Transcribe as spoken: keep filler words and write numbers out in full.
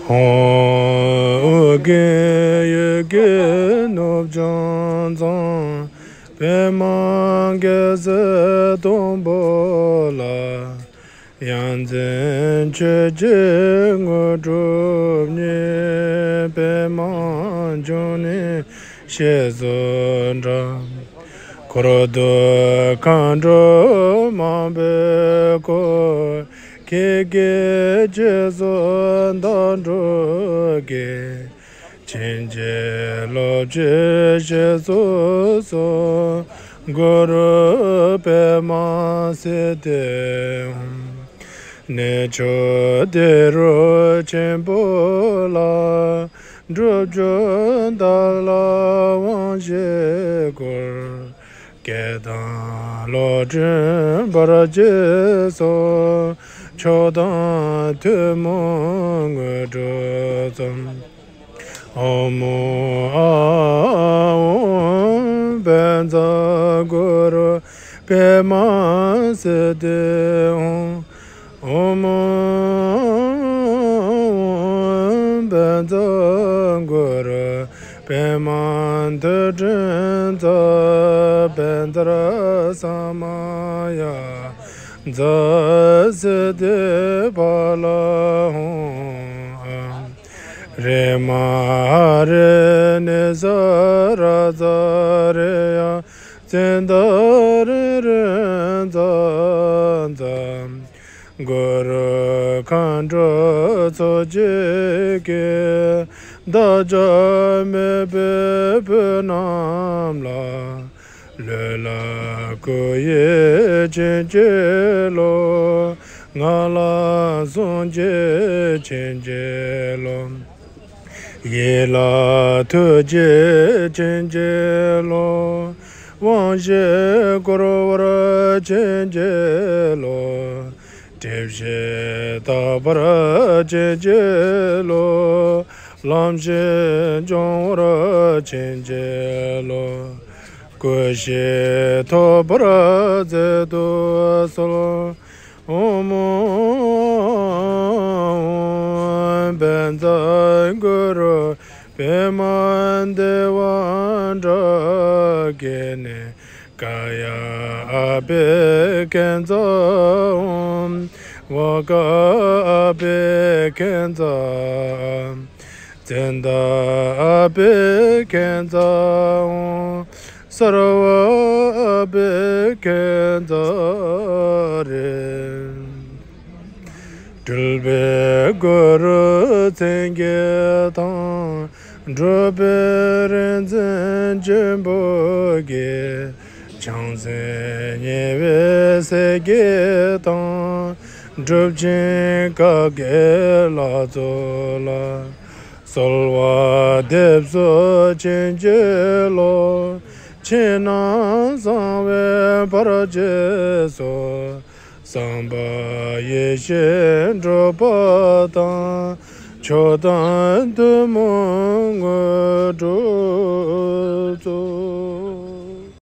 ཧཱུྃ། ཨོ་རྒྱན་ཡུལ་གྱི་ནུབ་བྱང་མཚམས། པདྨ་རྒྱལ་སྲས་སྡོང་པོ་ལ། ཡ་མཚན་མཆོད་ཅིང་དངོས་གྲུབ་བརྙེས། པདྨ་འབྱུང་གནས་ཞེས་སུ་གྲགས། འཁོར་དུ་མཁའ་འགྲོ་མང་པོས་བསྐོར། ཁྱེད་ཀྱི་རྗེས་སུ་བདག་འགྲོ་གི། བྱིན་གྱིས་རློབས་ཤིག་ཞེས་སུ་གསོལ། གུ་རུ་པདྨ་སིདྡྷི་ཧཱུྃ། གནས་མཆོག་ཏི་རུ་ཆེན་པོ་ལ། སྒྲུབ་སྦྱོར་བདག་ལ་དབང་བཞི་བསྐུར། བསྐྱེད་དང་སློབ་སྦྱོང་བར་གྱིས་སོ། མཆོག་དང་ཐུན་མོང་དངོས་གྲུབ་སྩོལ། ཨོཾ་ཨཱཿཧཱུྃ་བཛྲ་གུ་རུ་པདྨ་སིདྡྷི་ཧཱུྃ། ཨོཾ་བཛྲ་གུ་རུ་པདྨ་དྷཱུ་ཏྲཱི་ཛཿ། བཛྲ་ས་མ་ཡ་ཛཿ་སིདྡྷི་ཕ་ལ་ཧཱུྃ། རེ་མ་ཧ་རེ་ནི་ས་ར་ཛ་རེ་ཡ། ཙནྡ་རེ་རེ་ཛ་ཛ། གུ་རུ་མཁའ་འགྲོ་ཚོགས་བཅས་ཀྱིས། བདག་ཅག་མོས་པའི་བུ་རྣམས་ལ། ལུས་ལ་སྐུ་ཡི་བྱིན་གྱིས་རློབས། ངག་ལ་གསུང་གི་བྱིན་གྱིས་རློབས། ཡིད་ལ་ཐུགས་རྗེའི་བྱིན་གྱིས་རློབས། དབང་བཞི་བསྐུར་བར་བྱིན་གྱིས་རློབས། སྒྲིབ་བཞི་དག་པར་བྱིན་གྱིས་རློབས། ལམ་བཞི་སྦྱོང་བར་བྱིན་གྱིས་རློབས། སྐུ་བཞི་ཐོབ་པར་མཛད་དུ་གསོལ། ཨོཾ་བཛྲ་གུ་རུ་པདྨ་དེ་བ་ཌཱ་ཀི་ཎི། ཀ་ཡ་ཨ་བྷི་ཥིཉྩ་ཧཱུྃ། བ་ཀ་ཨ་བྷི་ཥིཉྩ། ཙནྡ་ཨ་བྷི་ཥིཉྩ་ཧཱུྃ། སརྦ་ཨ་བྷི་ཥིཉྩ་རེ། སྤྲུལ་པའི་གུ་རུ་མཚན་བརྒྱད་དང་། སྒྲུབ་པའི་རིག་འཛིན་ཆེན་པོ་བརྒྱད། བྱང་སེམས་ཉེ་བའི་སྲས་བརྒྱད་དང་། སྒྲུབ་ཆེན་བཀའ་བརྒྱད་ལ་སྩོལ་ལ། གསོལ་བ་འདེབས་སོ་བྱིན་གྱིས་རློབས། ཕྱི་ནང་གསང་བའི་བར་གྱིས་སོ། བསམ་པ་ཡེ་ཤེས་འགྲུབ་པ་དང་། མཆོག་དང་ཐུན་མོང་དངོས་གྲུབ་སྩོལ།